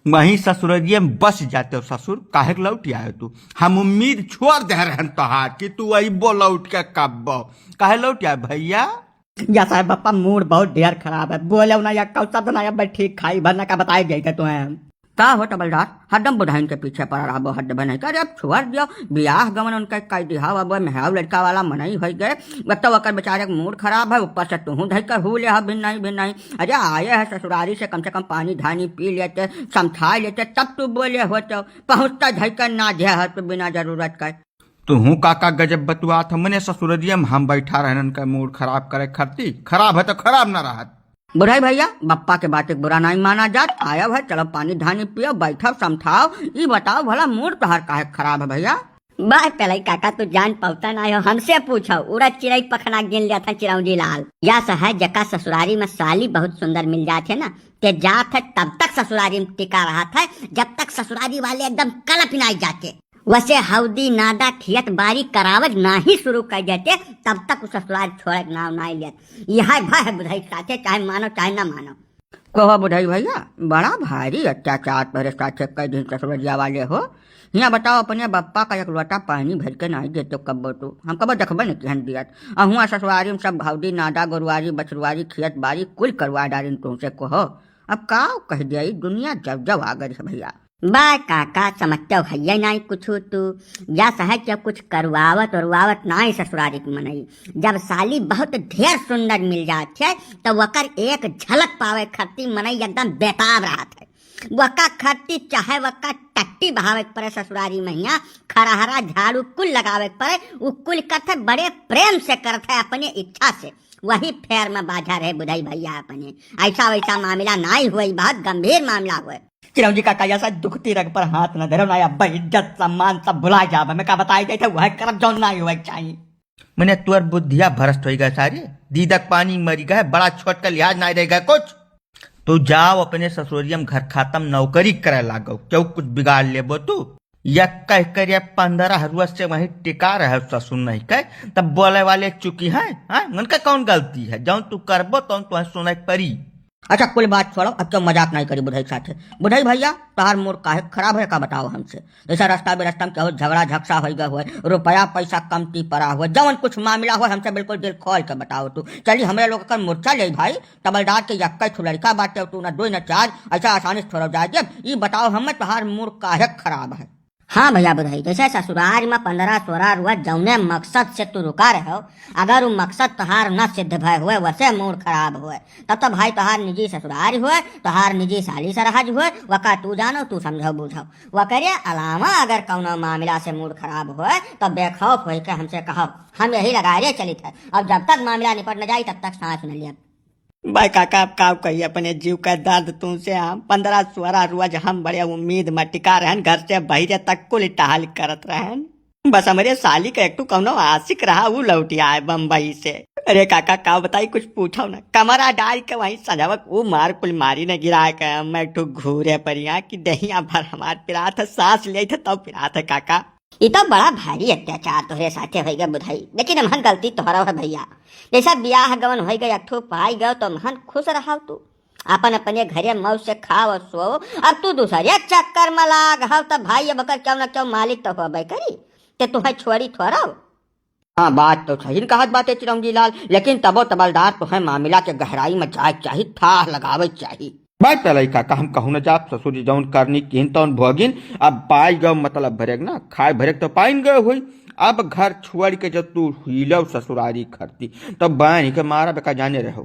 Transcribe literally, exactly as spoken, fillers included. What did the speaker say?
वहीं ससुररिये में बस जाते हो ससुर, काहे के लौट आए तू? हम उम्मीद छोड़ दे रहन तोहार कि तू अइबो लौट के कब्बो। काहे लौट आए भैया? या साहब, बप्पा, मूड बहुत ढेर खराब है। बोले ना या कौन शब्द ना या, बस ठीक खाई भर ना का बताए गए थे तुम्हें। का हो तबलदार, हरदम बुढ़ाइन के पीछे पड़ा रहबो, हद बने कर, अब छोड़ दियो। बियाह गवन उनके कई दिहाव, अब मेहरारू लड़का वाला मनई होई गए। अब तो ओकर बेचारे के मूड खराब है, ऊपर से तुहूँ धई कर हू ले हा, भिन्नाई भिन्नाई। अरे आए है ससुरारी से, कम से कम पानी धानी पी लेते, समझा लेते, तब तू बोले होते। पहुँचता धई कर ना दे है तू बिना जरूरत का। तुहूँ काका गजब बतुआत है, मने ससुररिया में हम बैठा रहन उनका मूड खराब करे खरती, खराब है तो खराब ना रहत। बुढ़ई भैया, बप्पा के बात एक बुरा नहीं माना जात। आयव है, चलो पानी धानी पियो, बैठव, समझाओ, ई बताओ भला मूड तोहार काहे खराब है भैया? बाय पेलई काका, तू जान पावता ना हो, हमसे पूछो, उड़द चिड़ई पखना गिन लिया था चिरौंजी लाल। या सहज जका ससुरारी में साली बहुत सुंदर मिल जात है ना, ते जात है तब तक ससुरारी में टिका रहत है, जब तक ससुरारी वाले एकदम कलप नाई जाते। वैसे हौदी नादा खियत बारी करावत नाही शुरू कर देते, तब तक उ ससुरार छोड़े के नाव नाही लेत। यह भय है बुढ़ई साथे, चाहे मानो चाहे ना मानो। कहो बुढ़ई भैया, बड़ा भारी अत्याचार तोहरे साथे कई दिन ससुररिया वाले हो। हियाँ बताओ, अपने बप्पा का एक लोटा पानी भर के नाही देते कब्बो तू, हम कब्बो देखबे नहीं किहन दियत। अहुआ ससुरारी में सब हौदी नादा गोरुआरी बछरुआरी खियत बारी कुल करवा डारिन तुमसे। कहो अब का कह दिया, ई दुनिया जब जब आ गई है भैया। बा काका, समझते हो है नाई कुछ तू। या सहज के कुछ करवावत उरवावत नाई ससुरारी के मनई। जब साली बहुत ढेर सुंदर मिल जात है, तो वकर एक झलक पावे खरती मनई एकदम बेताब रहत है। वका खरती चाहे वका टट्टी बहावे के पड़े ससुरारी में, हियाँ खरहरा झाड़ू कुल लगावे के पड़े, उ कुल करत है बड़े प्रेम से करत है अपने इच्छा से। वही फेर में बाझा रहे बुढ़ई भैया अपने। ऐसा वैसा मामला नाई हुए, बहुत गंभीर मामला हुए। चिरौंजी काका, ऐसा दुखती रग पर हाथ न धरो ना, अब इज्जत सम्मान सब भुला जाब। हमें का बताई जाए थे, वह करब जौन ना होए के चाहिए। मने तोर बुद्धिया भ्रष्ट होई गए सारे, दीदक पानी मरी गए, बड़ा छोट का लिहाज ना रह गए कुछ। तू जाओ अपने ससुरिया में घर खातम नौकरी करे लागो, क्यों कुछ बिगाड़ लेबो तू? या कह कर ये पन्द्रह रोज से वहीं टिका रहे ससुर नहीं कह, तब बोले वाले चुकी हैं, हाँ? उनका कौन गलती है? जौन तू करबो तौन तुम्हें सुनाई पड़ी। अच्छा, कुल बात छोड़ो, अब तो मजाक नहीं करी बुढ़ई साथे। बुढ़ई भैया, तोहार मूड काहे खराब है, का बताओ हमसे? जैसा रास्ता बेरास्ता में केहू झगड़ा झगसा होई गए हुए, रुपया पैसा कमती पड़ा हुए, जवन कुछ मामला हुए, हमसे बिल्कुल दिल खोल के बताओ तू। चली, हमरे लोग कर मुर्चा ले भाई, तबलदार के यक्का ठो लड़का बाटे, तू ना दो ना चार, ऐसा आसानी से थोड़ा जाए देब। ई बताओ हमें, तोहार मूड काहे खराब है? हाँ भैया बुढ़ई, जैसे ससुराल में पन्द्रह सोरह रोज जौने मकसद से तू रुका रहे हो, अगर वो मकसद तोहार न सिद्ध भय हुए, वैसे मूड खराब हुए, तब तो भाई तोहार निजी ससुराल हुए, तोहार निजी साली सरहज हुए, वका तू जानो, तू समझो बूझो। वकरे अलावा अगर कौनो मामला से मूड खराब हुए, तो बेखौफ होई के हमसे कहो, हम यही लगाए चलित है। अब जब तक मामला निपट न जाई, तब तक सांस न लिया। भाई काका, अब का कही अपने जीव का दर्द तुमसे हम। पन्द्रह सोरह रोज हम बड़े उम्मीद में टिका रहन, घर से बहिरे तक कुल टहल करत रहन। बस हमरे साली का एक ठो कौनो आशिक रहा, ऊ लौटी आए बम्बई से। अरे काका, का बताई, कुछ पूछो ना। कमरा डाल के वहीं सजावक ऊ मार कुल मारी ने गिराए के हम एक ठो घूरे परिया कि दहिया भर हमार पिरात है, सांस लेत है तब पिरात है काका। ई तो बड़ा भारी अत्याचार तोहरे साथे होई गए बुढ़ई, लेकिन हमहन गलती तोहरा है भैया। जैसा बियाह गवन होई गए, एक ठो पाई गयो तो हमहन खुश रहो तू। अपन अपने घरे मौज से खाओ और सोओ। अब तू दूसरे चक्कर में लाग हव, तब भाई अब ओकर क्यों ना क्यों मालिक तो होबे करी, ते तुम्हें छोड़ी थोड़ो। हाँ, बात तो सही कहत बाटे चिरौंजी लाल, लेकिन तबो तबलदार तोहे मामला के गहराई में जाए के चाही, थाह लगावे के चाही। बात पे लइका का हम कहूँ न जाब, ससुर जी जौन करनी किन तौन भोगिन, अब पाई गयो मतलब भरेक ना, खाए भरेक तो पाइन गयो हुई। अब घर छोड़ के जब तू हिलो ससुरारी खरती, तो बांध के मारा बेका जाने रहो।